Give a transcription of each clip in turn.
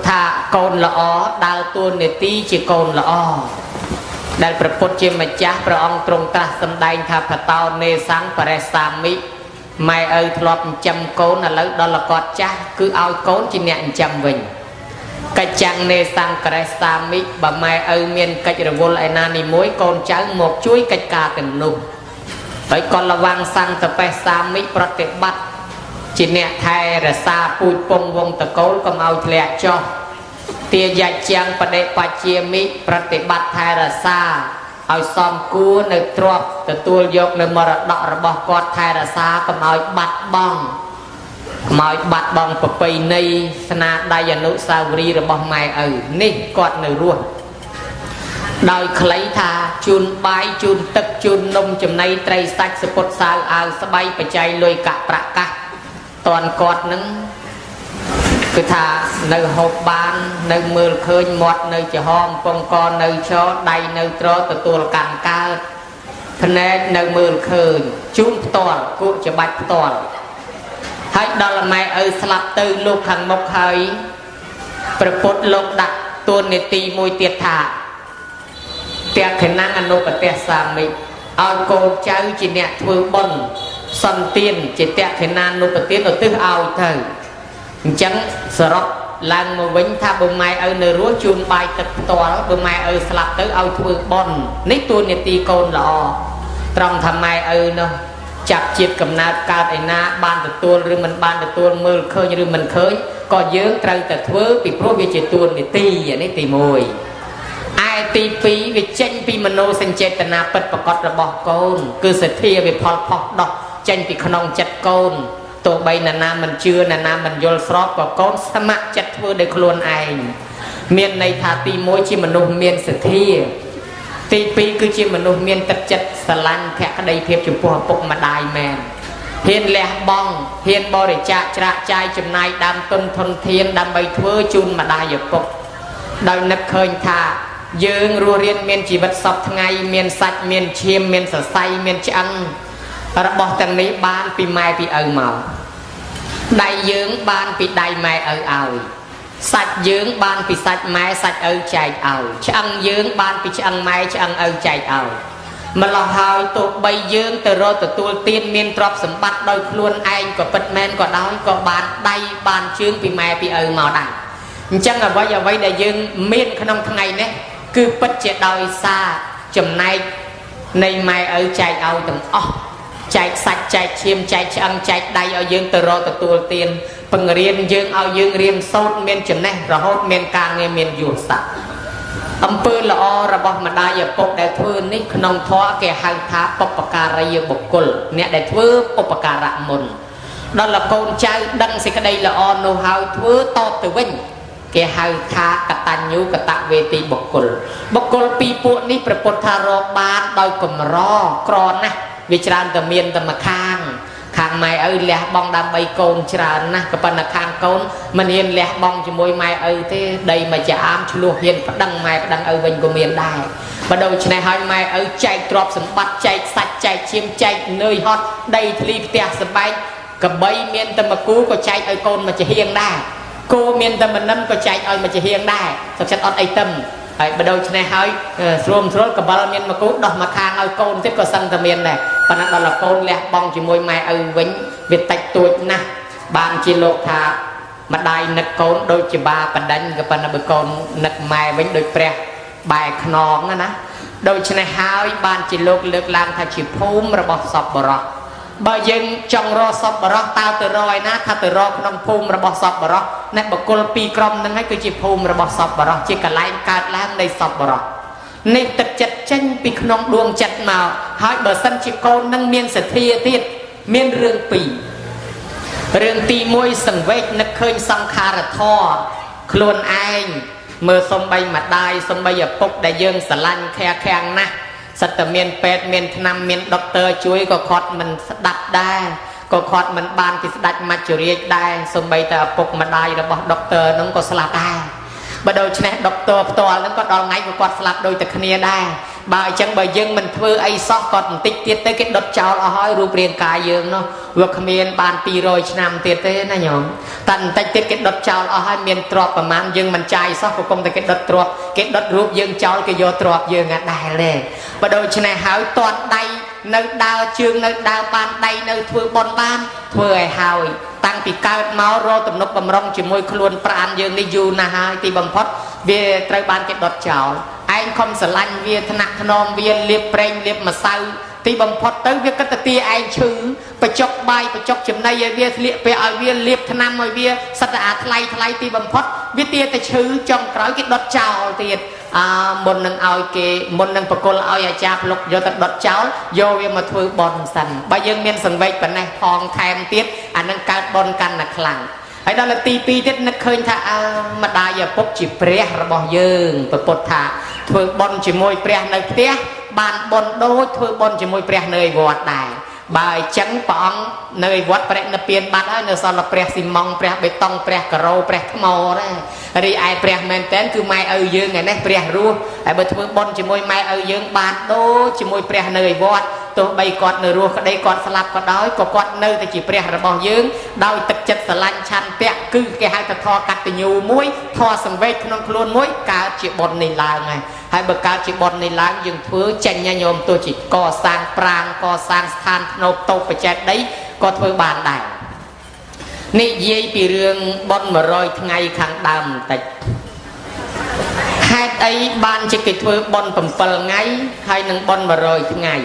ថាកូនល្អដើរតួនាទីជាកូនល្អដែលព្រះពុទ្ធជាម្ចាស់ព្រះអង្គទ្រង់ត្រាស់សម្ដែងថាបតោនេសੰបរិសាមិម៉ែឪធ្លាប់ចិញ្ចឹមកូនឥឡូវដល់គាត់ចាស់គឺឲ្យកូនជាអ្នកចិញ្ចឹមវិញកិច្ចចាំងនេសង្ករេសាមិបើម៉ែឪមានកិច្ចរវល់ឯណានីមួយកូនចៅមកជួយកិច្ចការទាំងនោះហើយកលវាំងសង្តបេសាមិប្រតិបត្តិជាអ្នកថែរក្សាពូជពងវងតកូលកុំឲ្យធ្លាក់ចុះទាយច្ចាំងបដិបជាមិប្រតិបត្តិថែរក្សាឲ្យសមគួរនៅទ្រព្យទទួលយកនៅមរតករបស់គាត់ថែរក្សាកុំឲ្យបាត់បង់កុំឲ្យបាត់បង់ប្រពៃណីស្នាដៃអនុស្សាវរីយ៍របស់ម៉ែឪនេះគាត់នៅរស់ដោយខ្លីថាជូនបាយជូនទឹកជូននំចំណីត្រីសាច់សពុតសាវអាវស្បៃបច្ច័យលុយកាក់ប្រាក់កាសតនគាត់នឹងគឺថានៅហូបបាននៅមើលឃើញមាត់នៅចំហកំពងកនៅឈរដៃនៅត្រទទួលកាន់កើតភ្នែកនៅមើលឃើញជូនផ្ទាល់គក់ច្បាច់ផ្ទាល់ហើយដល់ម៉ែឪស្លាប់ទៅលោកខាងមុខហើយព្រះពុទ្ធលោកដាក់តួនាទីមួយទៀតថាតេខណងអនុបតិសាមិឲ្យកូនចៅជាអ្នកធ្វើបុណ្យសន្តានជាតេខណានុបទានឧទ្ទិសឲ្យទៅអញ្ចឹងសរុបឡើងមកវិញថាបើម៉ែឪនៅរស់ជូនបាយទឹកផ្ទាល់បើម៉ែឪស្លាប់ទៅឲ្យធ្វើបុណ្យនេះតួនាទីកូនល្អត្រង់ថាម៉ែឪនោះចាប់ជាតិកំណើតកើតឯណាបានទទួលឬមិនបានទទួលមើលឃើញឬមិនឃើញក៏យើងត្រូវតែធ្វើពីព្រោះវាជាតួនាទីអានេះទី1ឯទី2វាចេញពីមโนសញ្ចេតនាពិតប្រកបរបស់កូនគឺសទ្ធាវាផលផុសដោះចេញពីក្នុងចិត្តកូនទោះបីណានាមិនជឿណានាមិនយល់ស្របក៏កូនស្ម័គ្រចិត្តធ្វើដោយខ្លួនឯងមានន័យថាទី1ជាមនុស្សមានសទ្ធាទី2គឺជាមនុស្សមានទឹកចិត្តស្រឡាញ់ភក្តីភាពចំពោះឪពុកម្ដាយមែនហ៊ានលះបង់ហ៊ានបរិច្ចាគច្រាកចាយចំណាយដើមទុនធនធានដើម្បីធ្វើជូនម្ដាយឪពុកដោយនឹកឃើញថាយើងរស់រៀនមានជីវិតសពថ្ងៃមានសាច់មានឈាមមានសរសៃមានឆ្អឹងរបស់ទាំងនេះបានពីម៉ែពីឪមកដៃយើងបានពីដៃម៉ែឪឲ្យសាច់យើងបានពីសាច់ម៉ែសាច់ឪចែកឲ្យឆ្អឹងយើងបានពីឆ្អឹងម៉ែឆ្អឹងឪចែកឲ្យម្ល៉េះហើយទោះបីយើងទៅរកទទួលទានមានទ្រព្យសម្បត្តិដោយខ្លួនឯងក៏ពិតមែនក៏ដោយក៏បានដៃបានជើងពីម៉ែពីឪមកដែរអញ្ចឹងអ្វីដែលយើងមានក្នុងថ្ងៃនេះគឺពិតជាដោយសារចំណែកនៃម៉ែឪចែកឲ្យទាំងអស់ចែកសាច់ចែកឈាមចែកឆ្អឹងចែកដៃឲ្យយើងទៅរកទទួលទានបង្រៀនយើងឲ្យយើងរៀនសូត្រមានចំណេះរហូតមានការងារមានយុស័ក្តិអំពើល្អរបស់ម្ដាយឪពុកដែលធ្វើនេះក្នុងធម៌គេហៅថាបុព្វការីយបុគ្គលអ្នកដែលធ្វើឧបការៈមុនដល់កូនចៅដឹងសេចក្តីល្អនោះហើយធ្វើតបទៅវិញគេហៅថាកតញ្ញូកតវេទីបុគ្គលបុគ្គលពីរពួកនេះព្រះពុទ្ធថារកបានដោយកម្រក្រណាស់វាច្រើនតែមានតែម្ខាងខាងម៉ែឪលះបង់ដើម្បីកូនច្រើនណាស់ក៏ប៉ុន្តែខាងកូនមិនហ៊ានលះបង់ជាមួយម៉ែឪទេដីមកចាអាមឆ្លោះហ៊ានប្តឹងម៉ែប្តឹងឪវិញក៏មានដែរបើដូច្នេះហើយម៉ែឪចែកទ្រព្យសម្បត្តិចែកសាច់ចែកឈាមចែកនឿយហត់ដីធ្លីផ្ទះសម្បែងកបីមានតែមួយគូក៏ចែកឲ្យកូនមកជាហៀងដែរគោមានតែមិននឹមក៏ចែកឲ្យមកជាហៀងដែរសុខចិត្តអត់អីទឹមហើយបើដូច្នេះហើយស្រួលស្រួលកបិលមានមួយគូដោះមកខាងឲ្យកូនទៀតក៏សឹងតែមានដែរប៉ុន្តែដល់កូនលះបង់ជាមួយម៉ែឪវិញវាតិចតួចណាស់បានជាលោកថាម្ដាយនឹកកូនដូចជាបាបដិញក៏ប៉ុន្តែបើកូននឹកម៉ែវិញដូចព្រះបែរខ្នងណាដូច្នេះហើយបានជាលោកលើកឡើងថាជាភូមិរបស់សពបរោះបើយើងចង់រកសពបរោះតើទៅរកឯណាថាទៅរកក្នុងភូមិរបស់សពបរោះអ្នកបុគ្គលពីរក្រុមហ្នឹងហើយគឺជាភូមិរបស់សពបរោះជាកន្លែងកើតឡើងនៃសពបរោះនេះទឹកចិត្តចេញពីក្នុងដួងចិត្តមកហើយបើសិនជាកូននឹងមានសទ្ធាទៀតមានរឿងពីររឿងទី1សង្វេគនឹកឃើញសង្ខារធម៌ខ្លួនឯងមើលសំបីម្ដាយសំបីឪពុកដែលយើងស្រឡាញ់ខែខាំងណាស់សិតតែមានពេទ្យមានថ្នាំមានដុកទ័រជួយក៏គាត់មិនស្ដាប់ដែរក៏គាត់មិនបានពីស្ដាច់មច្ចរាជដែរសំបីតែឪពុកម្ដាយរបស់ដុកទ័រហ្នឹងក៏ស្លាប់ដែរបើដូច្នេះដុកទ័រផ្ទាល់ហ្នឹងក៏ដល់ថ្ងៃក៏គាត់ស្លាប់ដូចតែគ្នាដែរ បើអញ្ចឹងបើយើងមិនធ្វើអីសោះក៏បន្តិចទៀតទៅគេដុតចោលអស់ហើយរូបរាងកាយយើងនោះវាគ្មានបាន200ឆ្នាំទៀតទេណាញោមតែបន្តិចទៀតគេដុតចោលអស់ហើយមានទ្រព្យប្រមាណយើងមិនចាយសោះក៏គុំតែគេដុតទ្រព្យគេដុតរូបយើងចោលគេយកទ្រព្យយើងអាដែលទេបើដូច្នេះហើយទាត់ដៃនៅដើរជើងនៅដើរបានដៃនៅធ្វើបុណ្យបានធ្វើឲ្យហើយតាំងពីកើតមករកទំនុកបំរុងជាមួយខ្លួនប្រាណយើងនេះយូរណាស់ហើយទីបំផុតវាត្រូវបានគេដុតចោលឯងខំស្រឡាញ់វាថ្នាក់ថ្នមវាលាបប្រេងលាបម្សៅទីបំផុតទៅវាគិតទៅទាឯងឈឺបញ្ចុកបាយបញ្ចុកចំណីឲ្យវាស្លៀកពាក់ឲ្យវាលាបថ្នាំឲ្យវាសិតតែអាថ្លៃថ្លៃទីបំផុតវាទាតែឈឺចុងក្រោយគេដុតចោលទៀតអើមុននឹងឲ្យគេមុននឹងបកលឲ្យអាចារ្យផ្លុកយកទៅដុតចោលយកវាមកធ្វើបុណ្យសិនបើយើងមានសង្វេគប៉ុណ្ណេះផងថែមទៀតអានឹងកើតបុណ្យកាន់តែខ្លាំងហើយដល់ទី2ទៀតនឹកឃើញថាអើម្ដាយឪពុកជាព្រះរបស់យើងព្រះពុទ្ធថាធ្វើបុណ្យជាមួយព្រះនៅផ្ទះបានបុណ្យដូចធ្វើបុណ្យជាមួយព្រះនៅឯវត្តដែរបើអញ្ចឹងព្រះអង្គនៅឯវត្តបរិនិព្វានបាត់ហើយនៅសល់តែព្រះស៊ីម៉ង់ព្រះបេតុងព្រះការ៉ូព្រះថ្មដែររីឯព្រះមែនតែនគឺម៉ែឪយើងឯនេះព្រះរស់ហើយបើធ្វើបុណ្យជាមួយម៉ែឪយើងបានដូចជាមួយព្រះនៅឯវត្តទោះបីគាត់នៅរស់ក្តីគាត់ស្លាប់ក៏ដោយក៏គាត់នៅតែជាព្រះរបស់យើងដោយទឹកចិត្តស្រឡាញ់ឆន្ទៈគឺគេហៅថាធម៌កតញ្ញូមួយធម៌សង្វេគក្នុងខ្លួនមួយកើតជាបុណ្យនេះឡើងហើយហើយបើកើតជាបុណ្យនេះឡើងយើងធ្វើចេញញោមទោះជាកសាងប្រាងកសាងស្ថានធ្នូតូបបច្ចេតដីក៏ធ្វើបានដែរនិយាយពីរឿងបុណ្យ100ថ្ងៃខាងដើមបន្តិចហេតុអីបានជាគេធ្វើបុណ្យ7ថ្ងៃហើយនឹងបុណ្យ100ថ្ងៃ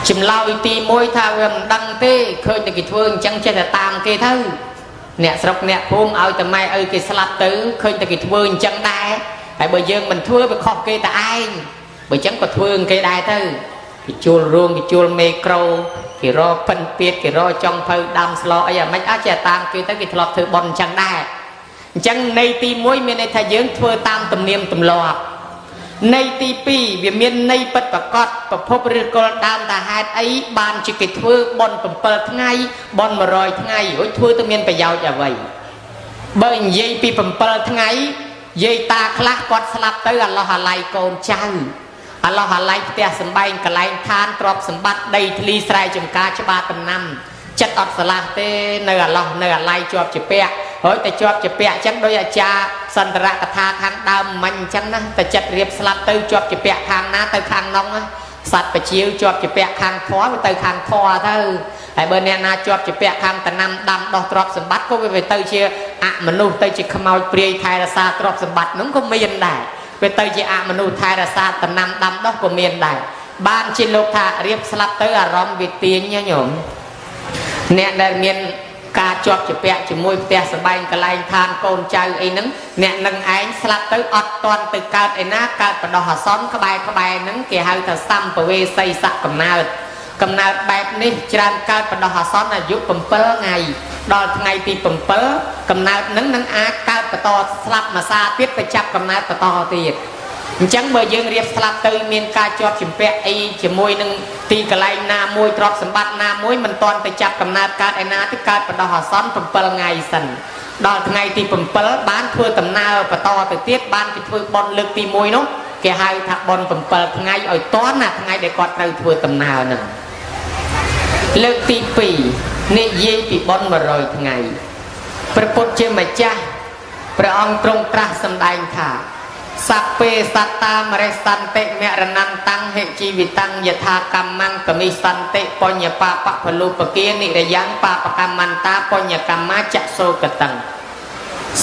ចម្លើយទី1ថាវាមិនដឹងទេឃើញតែគេធ្វើអញ្ចឹងចេះតែតាមគេទៅអ្នកស្រុកអ្នកភូមិឲ្យតែម៉ែឪគេស្លាប់ទៅឃើញតែគេធ្វើអញ្ចឹងដែរហើយបើយើងមិនធ្វើវាខុសគេតែឯងបើអញ្ចឹងក៏ធ្វើគេដែរទៅគេជួលរោងគេជួលមេក្រូគេរកពិនពៀតគេរកចុងភៅដាំស្លអីអាម៉េចអាចចេះតាមគេទៅគេធ្លាប់ធ្វើបុណ្យអញ្ចឹងដែរអញ្ចឹងន័យទី1មានន័យថាយើងធ្វើតាមទំនៀមទម្លាប់ន័យទី2វាមានន័យពិតប្រកបប្រភពឬគល់ដើមថាហេតុអីបានជាគេធ្វើបុណ្យ7ថ្ងៃបុណ្យ100ថ្ងៃរួចធ្វើទៅមានប្រយោជន៍អ្វីបើនិយាយពី7ថ្ងៃយាយតាខ្លះគាត់ស្លាប់ទៅអាឡោះអាល័យកូនចៅអាឡោះអាល័យផ្ទះសម្បែងកន្លែងឋានទ្រព្យសម្បត្តិដីធ្លីស្រែចម្ការច្បារដំណាំចិត្តអត់ស្លាស់ទេនៅអាឡោះនៅអាល័យជាប់ជាពាក់ហើយតែជាប់ជាពាក់អញ្ចឹងដោយអាចារ្យសន្តរកថាខាងដើមមិញអញ្ចឹងណាតែចិត្តរៀបស្លាប់ទៅជាប់ជាពាក់ខាងណាទៅខាងនងសត្វបជាវជាប់ជាពាក់ខាងធွာវាទៅខាងធွာទៅហើយបើអ្នកណាជាប់ជាពាក់ខាងតំណាំដាំដោះទ្រព្យសម្បត្តិក៏វាទៅជាអមនុស្សទៅជាខ្មោចព្រាយថែរក្សាទ្រព្យសម្បត្តិនោះក៏មានដែរវាទៅជាអមនុស្សថែរក្សាតំណាំដាំដោះក៏មានដែរបានជាលោកថារៀបស្លាប់ទៅអារម្មណ៍វាទាញញោមអ្នកដែលមានការជាប់ជាពាក់ជាមួយផ្ទះសម្បែងកន្លែងឋានកូនចៅអីហ្នឹងអ្នកនឹងឯងស្លាប់ទៅអត់តន់ទៅកើតឯណាកើតបដោះអាសន្នក្បែរក្បែរហ្នឹងគេហៅថាសម្ពវេសីសៈកំណើតកំណើតបែបនេះច្រើនកើតបដោះអាសន្នអាយុ7ថ្ងៃដល់ថ្ងៃទី7កំណើតហ្នឹងនឹងអាចកើតបន្តស្លាប់មួយសាទៀតទៅចាប់កំណើតបន្តទៀតអញ្ចឹងបើយើងរៀបស្លាប់ទៅមានការជាប់ជំពាក់អីជាមួយនឹងទីកន្លែងណាមួយទ្រព្យសម្បត្តិណាមួយមិនទាន់ទៅចាប់កំណើតកើតឯណាទៅកើតបដោះអាសន្ន7ថ្ងៃសិនដល់ថ្ងៃទី7បានធ្វើដំណើរបន្តទៅទៀតបានគេធ្វើបុណ្យលើកទី1នោះគេហៅថាបុណ្យ7ថ្ងៃឲ្យទាន់ណាថ្ងៃដែលគាត់ត្រូវធ្វើដំណើរហ្នឹងលើកទី2និយាយពីបុណ្យ100ថ្ងៃព្រះពុទ្ធជាម្ចាស់ព្រះអង្គទ្រង់ត្រាស់សម្ដែងថាសព្វេសត្តាមរិសន្តិមរណន្តੰហិជីវិតੰយថាកម្មੰកមិសន្តិបញ្ញបាបពលុបគានិរយ៉ាងបាបកម្មន្តាបញ្ញកម្មាចសោកតੰ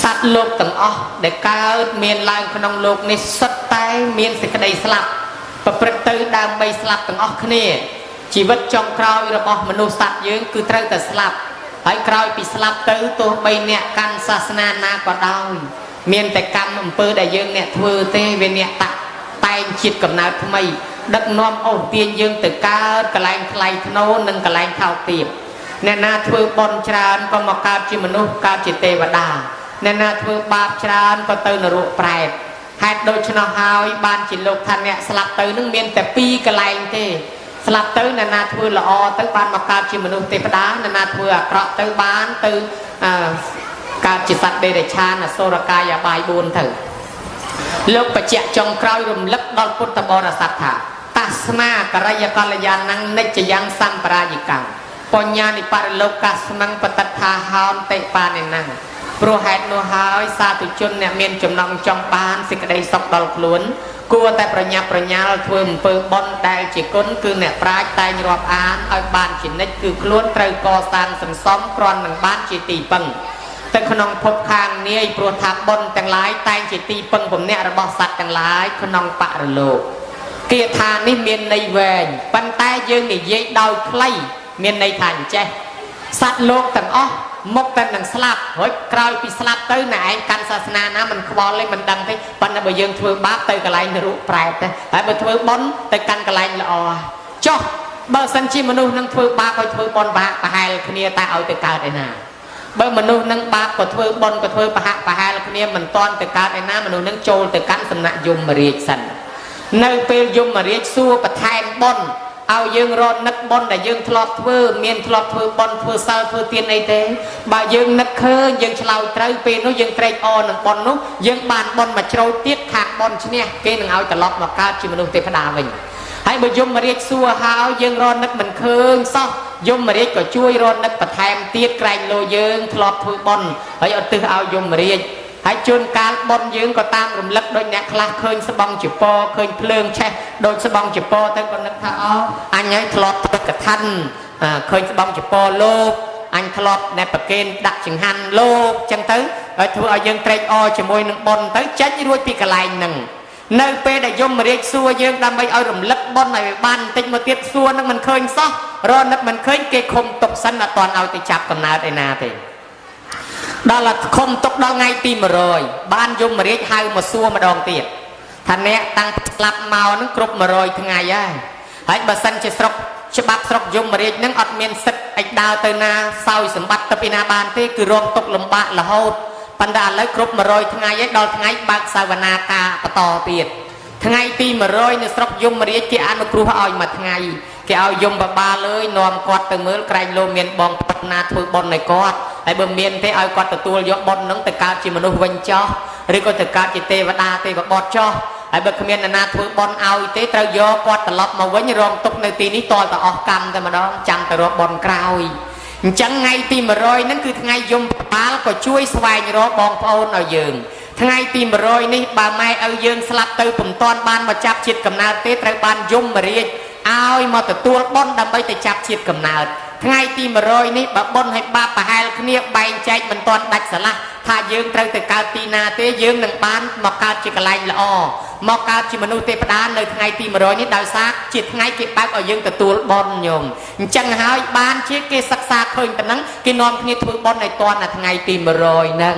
សត្វលោកទាំងអស់ដែលកើតមានឡើងក្នុងលោកនេះសុទ្ធតែមានសេចក្តីស្លាប់ប្រព្រឹត្តទៅដើម្បីស្លាប់ទាំងអស់គ្នាជីវិតចុងក្រោយរបស់មនុស្សសត្វយើងគឺត្រូវតែស្លាប់ហើយក្រោយពីស្លាប់ទៅទោះបីអ្នកកាន់សាសនាណាក៏ដោយមានតែកម្មអំពើដែលយើងអ្នកធ្វើទេវាអ្នកតាក់តែងជាតិកំណើតថ្មីដឹកនាំអូសទាញយើងទៅកើតកន្លែងថ្លៃថ្នូរនិងកន្លែងថោកទាបអ្នកណាធ្វើបុណ្យច្រើនក៏មកកើតជាមនុស្សកើតជាទេវតាអ្នកណាធ្វើបាបច្រើនក៏ទៅនរកប្រែតហេតុដូច្នោះហើយបានជាលោកថាអ្នកស្លាប់ទៅនឹងមានតែពីរកន្លែងទេស្លាប់ទៅអ្នកណាធ្វើល្អទៅបានមកកើតជាមនុស្សទេវតាអ្នកណាធ្វើអាក្រក់ទៅបានទៅកើតជាសត្វដេរឆានអសុរកាយអបាយ4ទៅលោកបច្ចៈចុងក្រោយរំលឹក ដល់ពុទ្ធបរិស័ទថាតាស្មាករិយកល្យាណੰនិច្ចយ៉ាងសម្បរាយិកាំងបញ្ញ្ញានិបរិលោកាស្មੰបតថាហោនតិបានិណੰព្រោះហេតុនោះហើយសាធុជនអ្នកមានចំណងចង់បានសេចក្តីសុខដល់ខ្លួនគួរតែប្រញាប់ប្រញាល់ធ្វើអំពើបុណ្យដែលជាគុណគឺអ្នកប្រាជ្ញតែងរាប់អានឲ្យបានជានិច្ចគឺខ្លួនត្រូវកសាងសន្សំគ្រាន់នឹងបានជាទីពឹងទៅក្នុងភពខាងនាយព្រោះថាបុណ្យទាំងឡាយតែងជាទីពឹងពំនាក់របស់សត្វទាំងឡាយក្នុងបរិលោកគាថានេះមានន័យវែងប៉ុន្តែយើងនិយាយដោយខ្លីមានន័យថាអញ្ចេះសត្វលោកទាំងអស់មកតែនឹងស្លាប់រួចក្រោយពីស្លាប់ទៅណែឯងកាន់សាសនាណាមិនខ្វល់ទេមិនដឹងទេប៉ុន្តែបើយើងធ្វើបាបទៅកន្លែងនរកប្រែតទេហើយបើធ្វើបុណ្យទៅកាន់កន្លែងល្អចុះបើសិនជាមនុស្សនឹងធ្វើបាបឲ្យធ្វើបុណ្យបាក់ប្រហែលគ្នាតែឲ្យទៅកើតឯណាបើមនុស្សនឹងបាបក៏ធ្វើបុណ្យក៏ធ្វើប្រហាក់ប្រហែលគ្នាមិនតាន់ទៅកើតឯណាមនុស្សនឹងចូលទៅកាន់សំណាក់យមរាជសិននៅពេលយមរាជសួរបន្ថែមបុណ្យឲ្យយើងរត់នឹកបុណ្យដែលយើងធ្លាប់ធ្វើមានធ្លាប់ធ្វើបុណ្យធ្វើសិលធ្វើទានអីទេបើយើងនឹកឃើញយើងឆ្លើយត្រូវពេលនោះយើងត្រេកអរនឹងបុណ្យនោះយើងបានបុណ្យមកជ្រោយទៀតខាងបុណ្យឈ្នះគេនឹងឲ្យត្រឡប់មកកើតជាមនុស្សទេវតាវិញហើយបើយមរាជសួរហើយយើងរត់នឹកមិនឃើញសោះយមរាជក៏ជួយរត់នឹកបន្ថែមទៀតក្រែងលោយើងធ្លាប់ធ្វើបុណ្យហើយឧទ្ទិសឲ្យយមរាជហើយជួនកាលបុណ្យយើងក៏តាមរំលឹកដូចអ្នកខ្លះឃើញស្បង់ចពរឃើញភ្លើងឆេះដូចស្បង់ចពរទៅក៏នឹកថាអូអញហើយធ្លាប់ធ្វើកឋិនឃើញស្បង់ចពរលោកអញធ្លាប់អ្នកប្រគេនដាក់ចង្ហាន់លោកចឹងទៅហើយធ្វើឲ្យយើងត្រេកអរជាមួយនឹងបុណ្យទៅចេញរួចពីកន្លែងហ្នឹងនៅពេលដែលយមរាជសួរយើងដើម្បីឲ្យរំលឹកបុណ្យឲ្យបានបន្តិចមកទៀតសួរនឹងមិនឃើញសោះរនឹកមិនឃើញគេឃុំទុកសិនអត់ទាន់ឲ្យទៅចាប់កំណើតឯណាទេដល់ឃុំទុកដល់ថ្ងៃទី100បានយមរាជហៅមកសួរម្ដងទៀតថាអ្នកតាំងស្លាប់មកនឹងគ្រប់100ថ្ងៃហើយហើយបើសិនជាស្រុកច្បាប់ស្រុកយមរាជនឹងអត់មានសិទ្ធិឲ្យដើរទៅណាសោយសម្បត្តិទៅពីណាបានទេគឺរងទុកលំបាករហូតប៉ុន្តែឥឡូវគ្រប់100ថ្ងៃហើយដល់ថ្ងៃបើកសវនាការបន្តទៀតថ្ងៃទី100នៅស្រុកយមរាជគេអនុគ្រោះឲ្យមួយថ្ងៃគេឲ្យយមបបាលអើយនាំគាត់ទៅមើលក្រែងលោមានបងប្រុសណាធ្វើបុណ្យឲ្យគាត់ហើយបើមានទេឲ្យគាត់ទទួលយកបុណ្យនឹងទៅកើតជាមនុស្សវិញចោះឬក៏ទៅកើតជាទេវតាទេវបុត្រចោះហើយបើគ្មាននរណាធ្វើបុណ្យឲ្យទេត្រូវយកគាត់ត្រឡប់មកវិញរងទុកនៅទីនេះតលតែអស់កម្មតែម្ដងចាំទៅរកបុណ្យក្រោយអញ្ចឹងថ្ងៃទី100ហ្នឹងគឺថ្ងៃយមបាលក៏ជួយស្វែងរកបងប្អូនឲ្យយើងថ្ងៃទី100នេះបើម៉ែឪយើងស្លាប់ទៅពុំទាន់បានមកចាប់ជាតិកំណើតទេត្រូវបានយមរាជឲ្យមកទទួលបុណ្យដើម្បីទៅចាប់ជាតិកំណើតថ្ងៃទី100នេះបើបុណ្យឲ្យបាបប្រហែលគ្នាបែងចែកមិនទាន់ដាច់ស្រឡះថាយើងត្រូវទៅកើតទីណាទេយើងនឹងបានមកកើតជាកន្លែងល្អមកកើតជាមនុស្សទេវតានៅថ្ងៃទី100នេះដោយសារជាថ្ងៃគេបើកឲ្យយើងទទួលបុណ្យញោមអញ្ចឹងហើយបានជាគេសិក្សាឃើញប៉ុណ្ណឹងគេនាំគ្នាធ្វើបុណ្យឲ្យទាន់នៅថ្ងៃទី100ហ្នឹង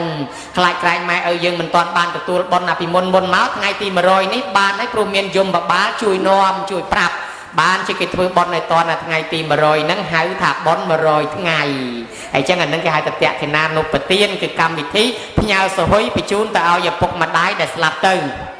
ខ្លាចក្រែងម៉ែឪយើងមិនទាន់បានទទួលបុណ្យណាពីមុនមុនមកថ្ងៃទី100នេះបានហើយព្រោះមានយមបបាលជួយនាំជួយប្រាប់បានជាគេធ្វើបុណ្យនៅតនថ្ងៃទី100ហ្នឹងហៅថាបុណ្យ100ថ្ងៃហើយចឹងអាហ្នឹងគេហៅថាតក្កិណានុបទានគឺកម្មវិធីផ្ញើសហុយបញ្ជូនទៅឲ្យឪពុកម្ដាយដែលស្លាប់ទៅ។